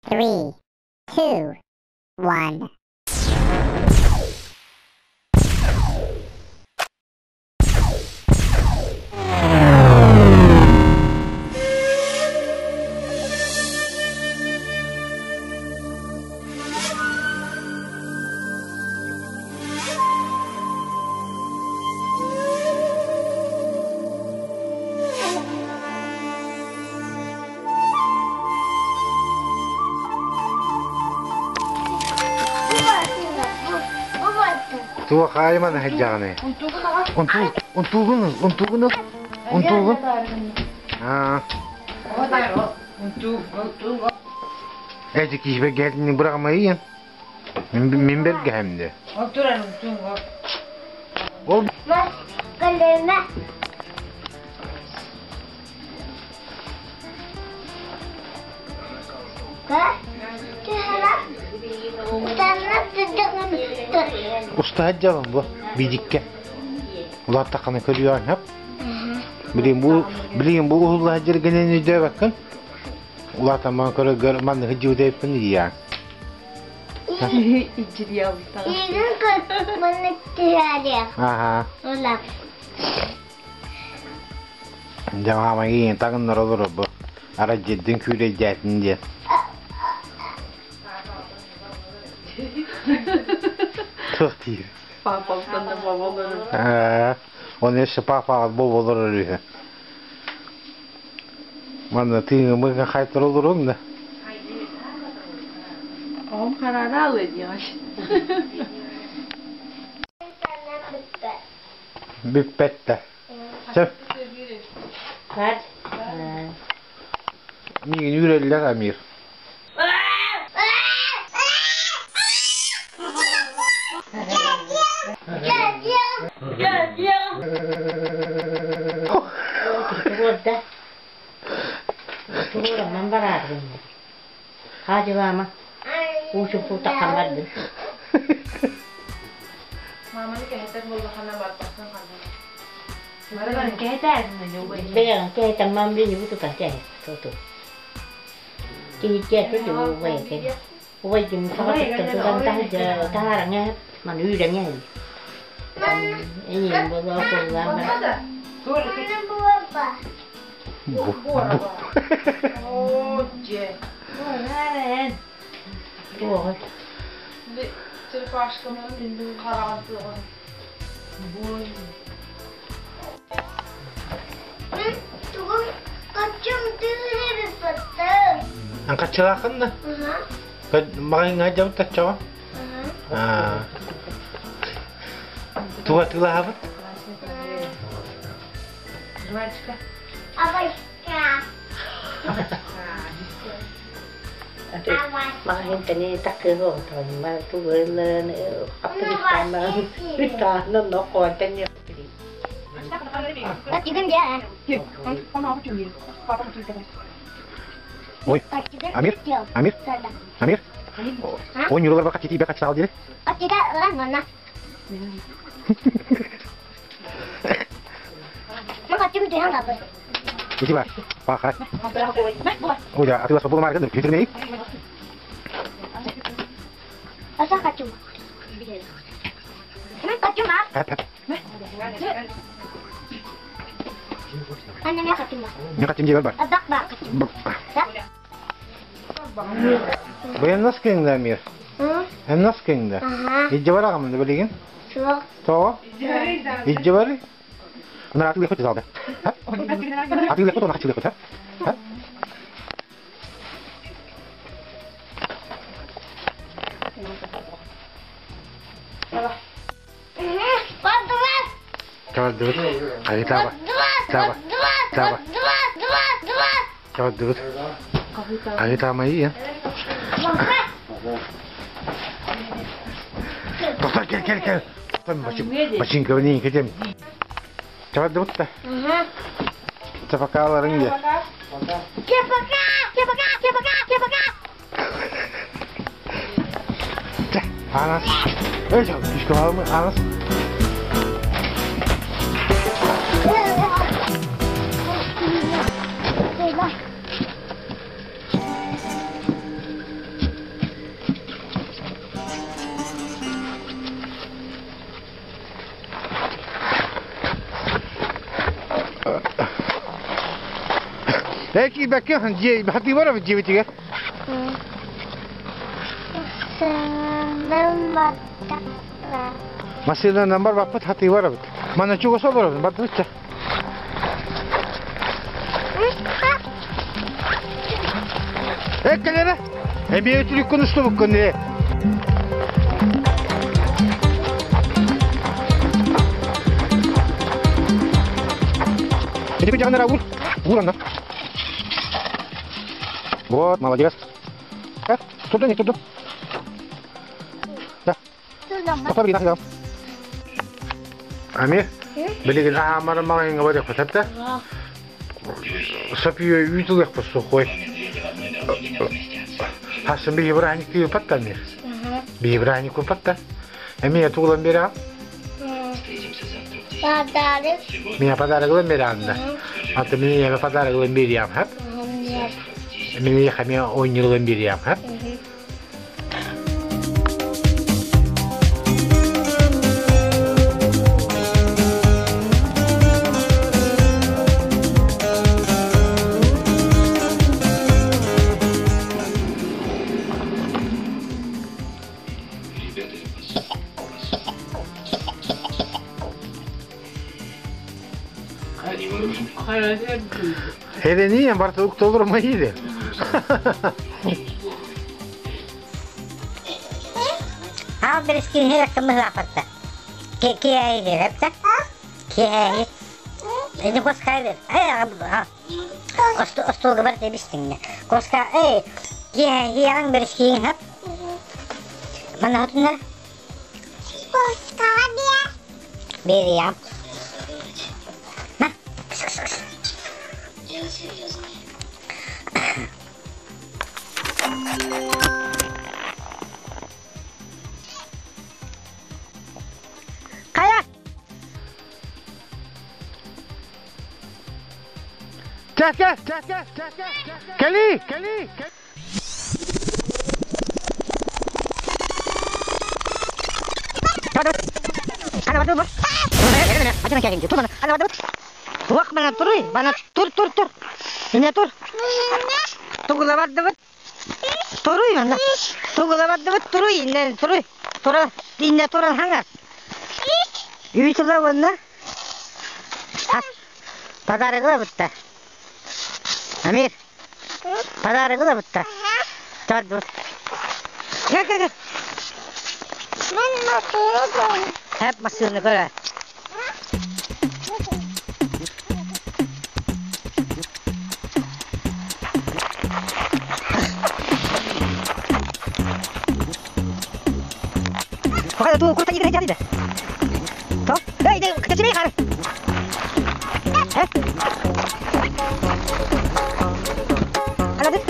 Three, two, one. Туох аайыман сылдьаҕыный? Унтуу, унтуугун, унтуугун ыл. Унтуугун. Аа. Эти киһибэ кэлтини быраҕымайыйын. Мин бэргэһэм де. Ол Устаһат дьалан бу бидикке. Улааттаххына көрүөҕүн хөп. Билигин бу билигин бу уһуллаһа дьиргэнэн өйдөөбөккүн. Улаатамман көрөгөр манныгы дьиудэйпин ийээн. Аха. Дьэ маама иин таҥыннара олорор бу. Арай дьирдин күүрэйдээтин диэн. Туох диир? Папалтан да боболору. Ээ, оны өссө папаҕа боболорор үһү. Манна тыыҥымыга хайтар олоруҥ да. Оҕом хараара алыы диэҕэ. Бүппэт да. Сөп. Миигин үүрэллэр Амир. Туруорамман бараары гынна. Хаадьылаама. Уучуппу таххан бардым. Маманы кэһэтэр буоллахына барбаккын ханна. Бэйэҕин кэһэтэмман бини бу тутан кэһэ туту. Киһитиэхэ убай экен. Убайдым саҕа туттан тутан таһырдьа таһаараҥа маны үүрэҥэ Эниэн буолуо куллаан баран. Туоҕа. Черепашкамын хараҕын туоҕун. Хаччылааххын да? Маҕаҥҥа дьабыт таччаҕа? Туга атыылаһабыт? Жвачка. Маҕаһыынтан таккыһы оҕотоҕунма тугуйларын аптыгыттаан баран үттаанна нохоонтан Ой, Амир, Амир, Амир. Ой, нюралар бака тити бака чал дири. Ити бар. Баха. Ой, атыла собол марга күтүрмей. Хап хап. Не хотим дебер бар. Бу эн нас кеңде, Амир? Эн нас кеңде? Иджи бар ағамын билигин? Тоҕо? Иджи бар? Она атыылыахпыт залда. Атыылыахпыт уонна хаччылыахпыт, ха? Чабардыбыт. Хайытааба. Таба. Таба. Чабардыбыт. Хайытаамайы Тоқта, кел, кел, кел. Бачинкабын кетем. Чабардыбыт да. Чапакааларың де. Анас. Эй, күшкө алма, Анас. Ээ киирбэккэ дьиэ хатыы барабыт дьиэбитигэр. Массыынанан барбаппыт хатыы барабыт. Манна чугас олоробут бардыбытча. Ээ кэлэрэ. Эмиэ үтүлүккүн устубуккун ээ. Ити күдьэҕин уур. Уур онно. Вот, молодец. Турду, не турду. Да. Ами, билигин аамара маҥаҥҥа барыахпыт этэ. Сапио үүт ылыахпыт сухой. Хасын биһи бырааһынньык кыыппат эмиэ. Биһи бырааһынньык кыыппат да. Эмиэ тугулан биэрэҕин? Подарок. Меня подарок ылан биэрэҕин да. Аты мин ийэбэ подарок ылан биэриэм, хап? Мин ийэхэ эмиэ оонньуур ылан биэриэм, хап? Херени барта уктолор мои. Ал берескин кымыһаапатта. Киэһэ Киэһэ. Ини коска Остуолга бар дебистиҥ. Коска эй киэһэ берескин хап. Манна хотуннар. Коскаҕа биэр. Бериям. На. Хайа! Кэ, кэ, кэли, кэли. Туох бана туруй, бана тур тур тур. Ине тур. Тугула бардыбыт. Туруй манна. Тугула бардыбыт туруй инне туруй. Тура инне туран хаңар. Үйтүлэ уонна подарок бутта. Амир. Подарок бутта. Тардыр. Кел кел кел. Мен машина Hep masını көрө. Пока ту курта играть не То? Эй, да, качай хар. Ala dit.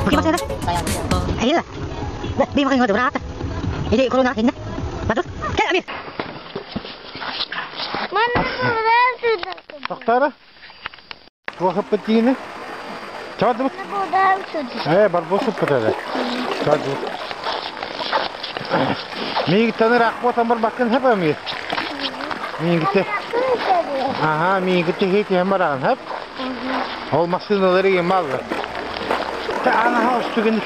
Bukti maksudnya? Ayo lah. Di makan ngono berapa? Ini corona ini. Betul? Kan Amir. Mana sudah. Тоқтары. Туохаппыт тиини. Чаадыбыт. Куда Ээ, барбосуп бытады. Чаадыбыт. Миигиттэн ыраах буотан барбаккын хэп Амир. Миигитте. Аха, миигитте хейти хэм бараҕын хэп. Ол массыыналары иэн бааллар. Та анаха устугун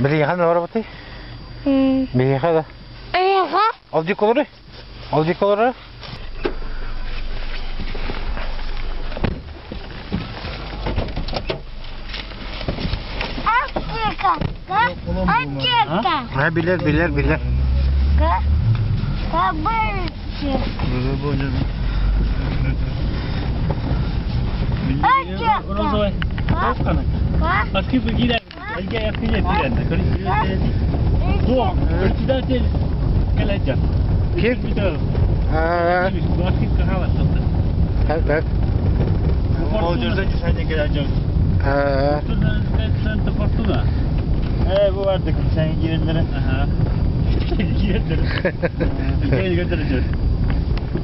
Билиэхэ ороботой? Билиэхэ да. Эха. Ол диколоры? Ол диколоры? Аптека. Аптека. Ha билер билер билер. Ка. Кабыльчик. Аптека. Ким? Аа. Так, так. Аа.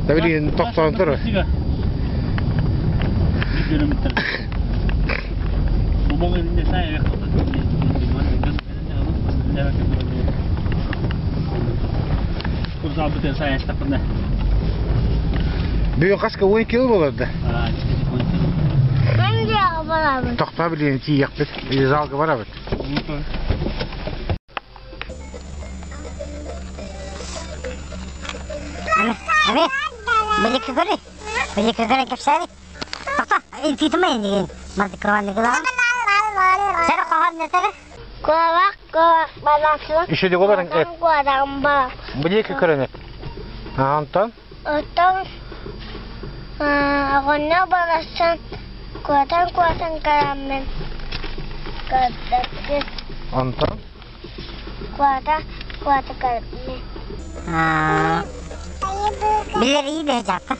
Да билигин тохтоон турар. Бүгүн хаска уон кило буолар да? Тохтоо билигин тиийиэхпит. Залга барабыт. Аны, биликки көрүй. Биликки көрөн кэпсээбит. Тоқта, интитиме инигин. Мардыккаванныгылаан. Сэр хоһон нетер. Куорак, куорак баласын. Еще де оларың эп. Куорагым бар. Биликки көрөн эп. Антон? Оттон оҕонньор барахсан куотан-куотан кэлэммин көрдөппүт. Онтон? Куота куота кэлбит. Билэрии да дьаата.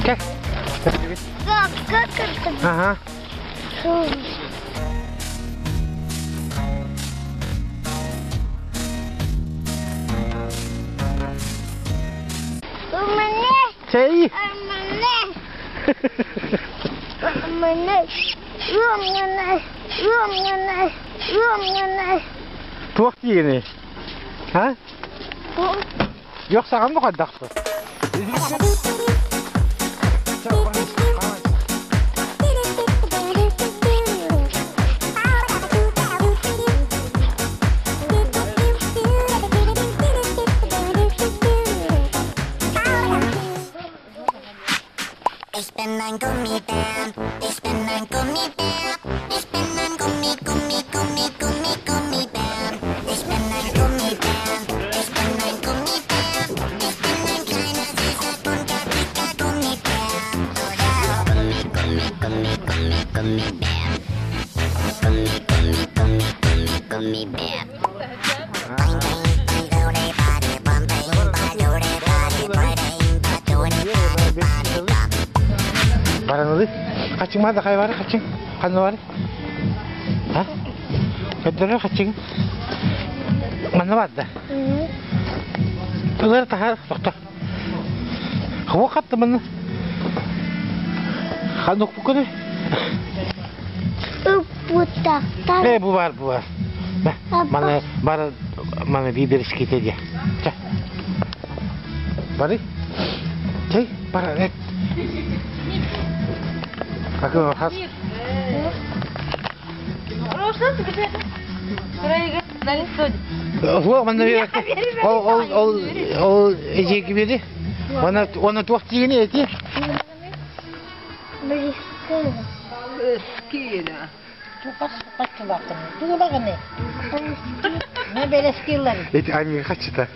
Кэл. Ага. Чэй. Туох диигиний? А? Yok саҕан бухайдахпыт. Ich bin ein Gummibär, ich bin ein Gummibär, ich bin ein Gummi, Gummi, Gummi, Gummi, Gummibär. Ich bin ein Gummibär, ich bin ein Gummibär, ich bin ein kleiner, süßer, bunter, dicker Gummibär. Oh ja. Gummi, Gummi, Gummi, Gummi, Gummibär. Gummi, Gummi, Gummi, Gummi, Gummibär. Bang, bang, bang, dore, bari, bam, bang, ba, dore, bari, bari, ba, dore, bari, bari, bam. Баранылы. Хачың ма да хай бары хачың. Ханна бары. А? Көддөрөр хачың. Манна бар да. Ылар тахар тохто. Хво хатты манна. Ханук букуны. Э бу бар бу бар. Мана бар мана биберский теде. Ча. Бары. Чей, бара. Какой хас? Ол манна бер. Ол ол ол ол эжеги бери. Она она туох тигини эти. Эти Амир хачыта.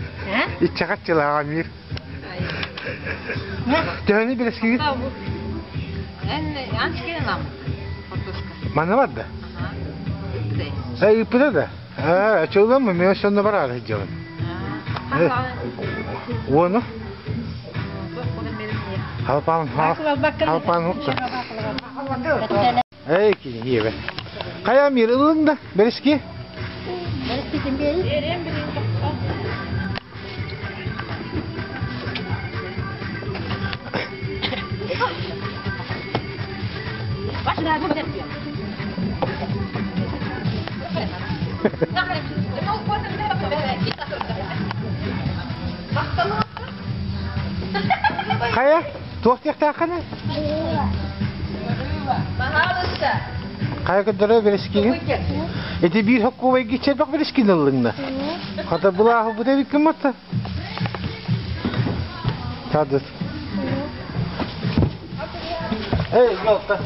Итче хачыла Амир. Төһөнү билескигит? Манна бар да. Э, ыппыта да. А, чулламмы, мен сонно бараар сылдьабын. Уону? Халпаан, халпаан укта. Эй, кини иебе. Хайа Амир ылын да, бэрэски? Хайа, туох диэхтээххиний? Хайа көрдөрө бэрэскигин? Ити биир хоккуубайга иччэрбэх бэрэскини ыллыҥ да? Хата былааһы бу эбиккин батта. Тадыс. Эй, жолта.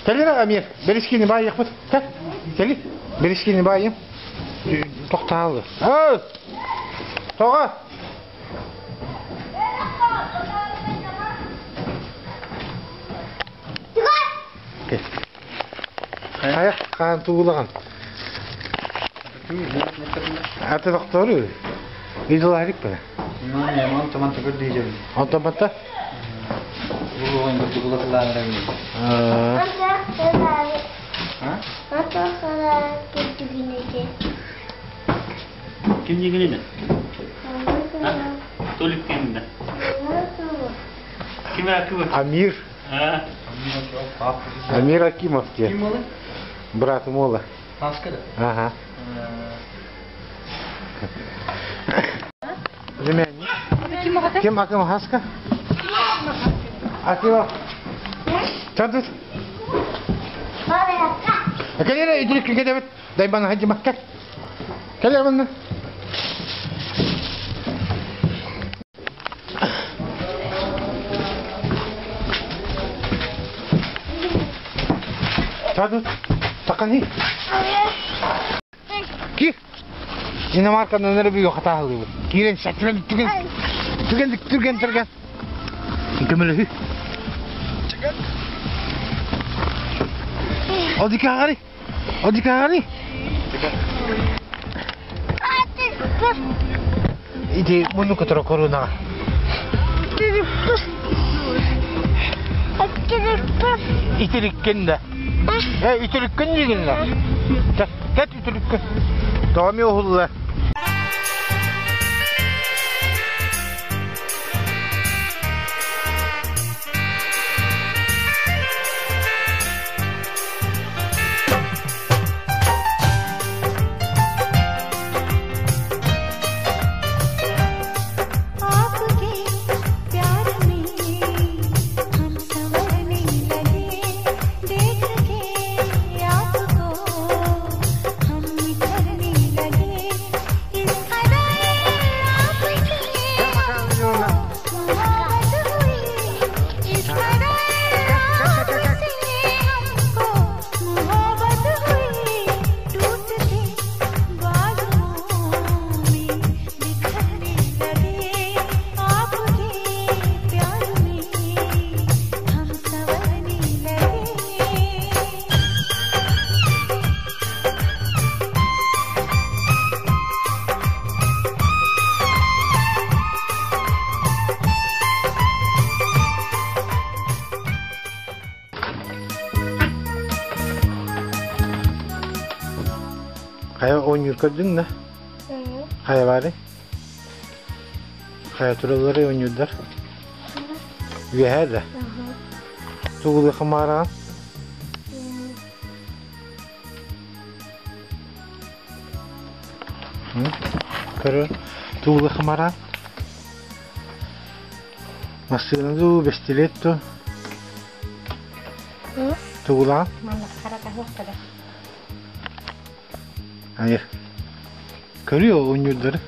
Кэлир Амир, берискини баайыахпыт. Кэл, кэли. Берискини баайым. Тохтаалы. Эй! Тоҕо? Хайа, хаан туулаҕын. Аты доктору. Идыларик бара. Онтон төгөр дийжебин. Онтон батта? Бу Ким дигинин? Толик кимде? Ким Акимов? Амир. Амир Акимов те. Брат Мола. Ага. Племянник. Ким Акимов Хаска? Акимов. Чадыс. Кэлэр идилик кэдэбит. Дайбана хадьымакка. Кэлэр манна. Чадыс. Такани. Ки. Иномарканан эрэ бүгүн хатааһылыыбыт. Киирэн сэтирэн түгэн түгэн түргэн түргэн. Көмөлөһүү. Одикааҕари. Одикааҕари. Ити мунну көтөрө корунаҕа. Итириккин да. Э, итириккин диигин да. Кэт үтүлүккэ. Тоҕо уһулла? आपके प्यार में हम संवरने लगे देख के आपको हम निखरने लगे इस कदर आपसे मोहब्बत हुई इस कदर आपसे हमको मोहब्बत हुई टूटते बाजुओं में बिखरने लगे आपके प्यार में हम संवरने लगे। Хайа оонньуур көрдүҥ да? Хайа баарый? Хайа тураллары оонньуурдар? Үөһээ да? Тугулуха маараҕын? Көрөр. Тугулуха маараҕын? Массыына дуу, бэстилиэт дуу? Тугулаҕын? Hayır. Көрүө оонньуурдары.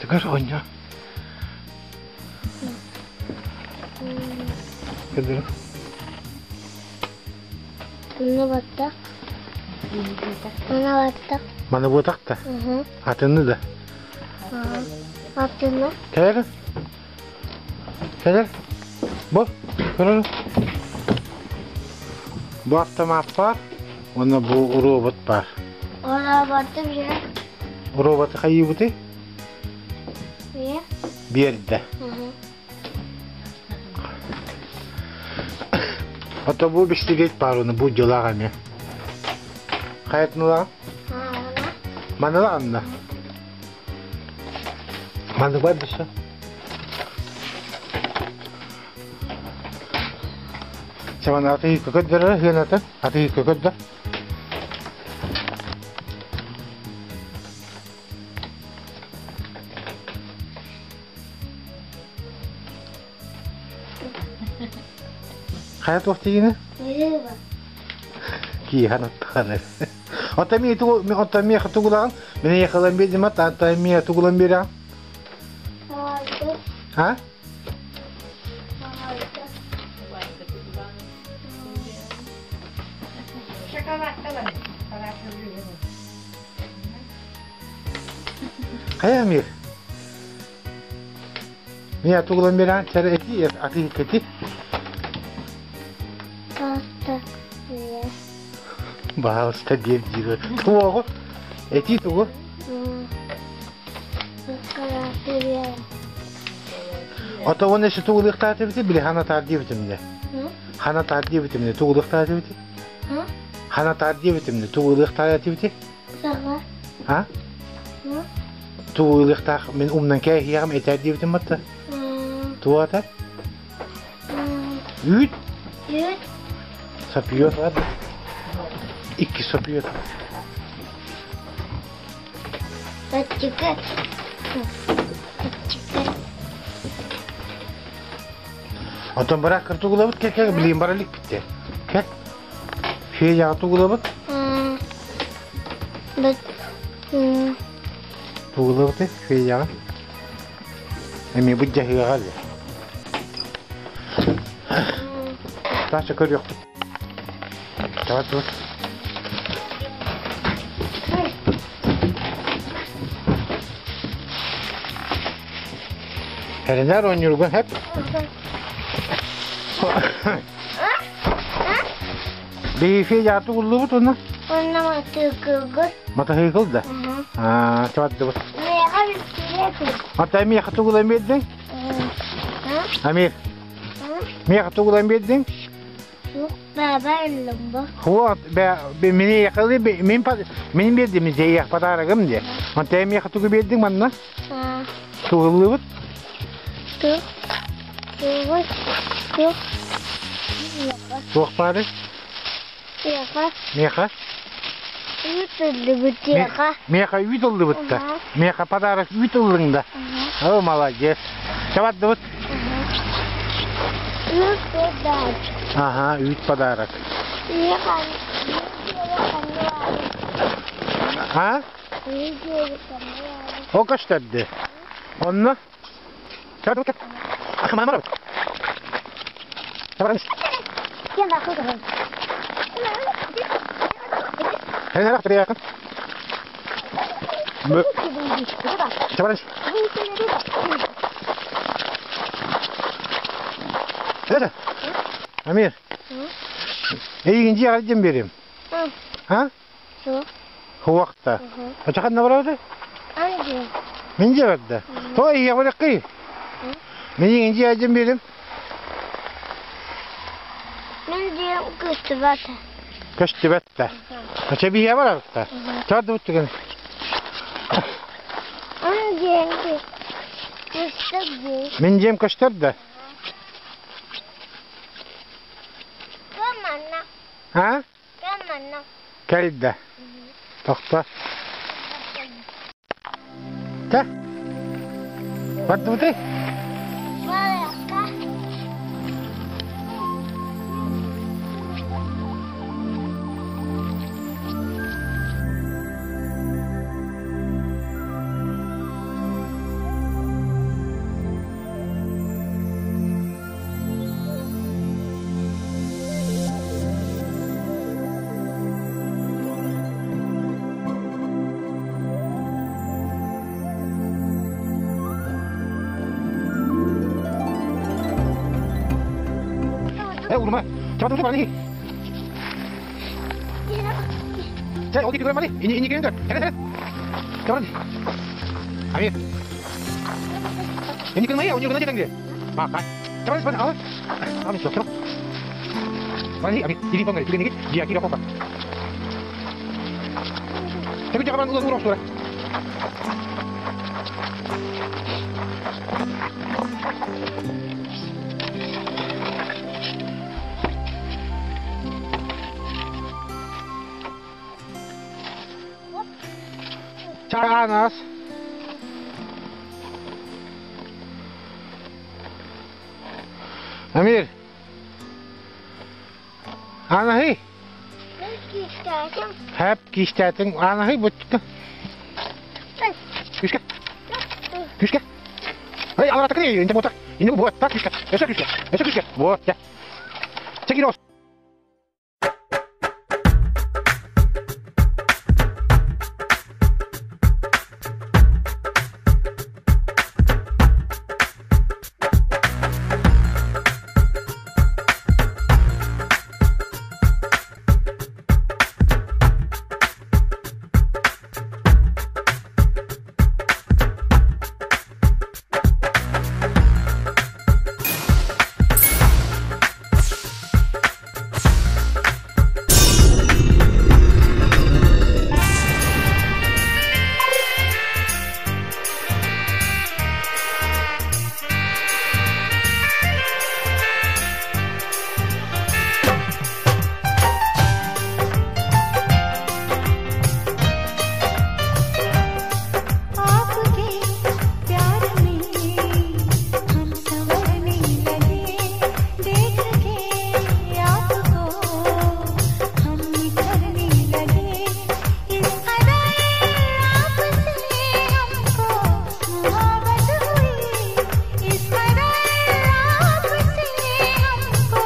Түгэр оонньоо. Көрдөрө. Маны баттах. Маны баттах. Маны буотах да? Атыны да? Атыны. Кэлэр. Кэлэр. Бу. Көрөр. Бу автомат бар. Уонна бу робот бар. Роботы бир. Роботы хайыыбытый? Бир. Биэрдэ. Ото бу бистилет бар оны бу дьылаҕа эмиэ. Хайатын ылаҕын? Маны ылаҕын да? Маны бар дуса? Сэмэн атыһыкка көрдөрөр сыаната атыһыкка көрдөр. Хайа туох тигини? Кииһэн аттахан. Оттон миэ тугу оттон миэхэ тугулаҕын? Мин эйиэхэ ылан биэрдим ата миэ тугулан биэрэҕин? А? Хайа Амир? Миэ тугулан биэрэҕин? Сэр эти аты кэти. Баһаалыста диир диир. Туоҕу? Этии тугу? Ото уонна еще тугулуохтаах эбити, били хана таар диэбитим дэ. Хана таар диэбитим дэ, тугулуохтаах эбити? Хана таар диэбитим дэ, тугулуохтаах этибити? А? Тугулуохтаах мин умнан кээһиэҕим этээр диэбитим батта. Туата? Үүт? Үүт. Сопьет бар. Икки сопьет. Баччыка. Баччыка. Оттон барак кыртугулабыт кэ билиин бара иликпитте. Кэ. Феяҕа тугулабыт? Тугулабыт феяҕа. Эмиэ быдьаһыаҕа эле. Таша көрүөхпүт. Давай тут. Эрэнэр оонньуургун хэп. Биһиги яаты уллубут уна? Онно матыыкылгыт. Матаһыыкыл да? Аа, чабардыбыт. Ата миэхэ тугулан биэрдиҥ? Амир. Миэхэ тугулан биэрдиҥ? Хуа, мини яхалы мин мин биэрдим дьиэйэх подарогым де. Онто миэхэ тугу биэрдиҥ манна? Тугуллубут? Туох баары? Миэхэ? Үүт ыллыбыт миэхэ. Миэхэ үүт ыллыбыт да? Миэхэ подарок үүт ыллыҥ да? О, молодец. Чабардыбыт? Үүт подарок. Ага, үүт подарок. А? Ол көстөрдү. Онно? Амир, эйигин дьиэҕэ илдьэн биэриэм. А? Хуохта. Ачахан барабыты? Мин дьиэбэрдэ. То ийэ бараккый. Мин ийин дьиэ дьим биэрим. Мин дьиэм көстүбэт. Көстүбэт да. Ача бийэ барабытта. Чарды буттугын. Мин дьиэм көстөр Мин дьиэм көстөр да. А? Кэлдэ. Тохто. Чэ. Бардыбытый? Э, урма. Чабатым бары. Чэ, ол диэки бары. Ини ини кэлин көр. Чабатын. Амир. Ини кэлин майя, уни гына дедеңде. Ма, Чабатын, чабатын, ал. Амир, чабатын. Бары, Амир, иди понгari, түгенеги, жия кире копа. Тэби жагабан улан урок сура. Чаганас. Амир. Анаһый. Киистээтим. Хэп киистээтиҥ. Аанаһый буччута. Күскэ. Күскэ. Эй, аларатакы инде буота. Инде буот. Так күскэ. Өсө күскэ. Өсө күскэ. Вот. Чекирос. आपके प्यार में हम संवरने लगे देख के आपको हम निखरने लगे इस कदर आपसे हमको मोहब्बत हुई इस कदर आपसे हमको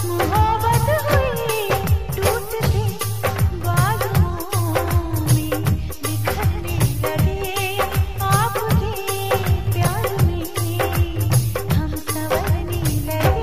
मोहब्बत हुई टूटते बाजुओं में बिखरने लगे आपके प्यार में हम संवरने लगे।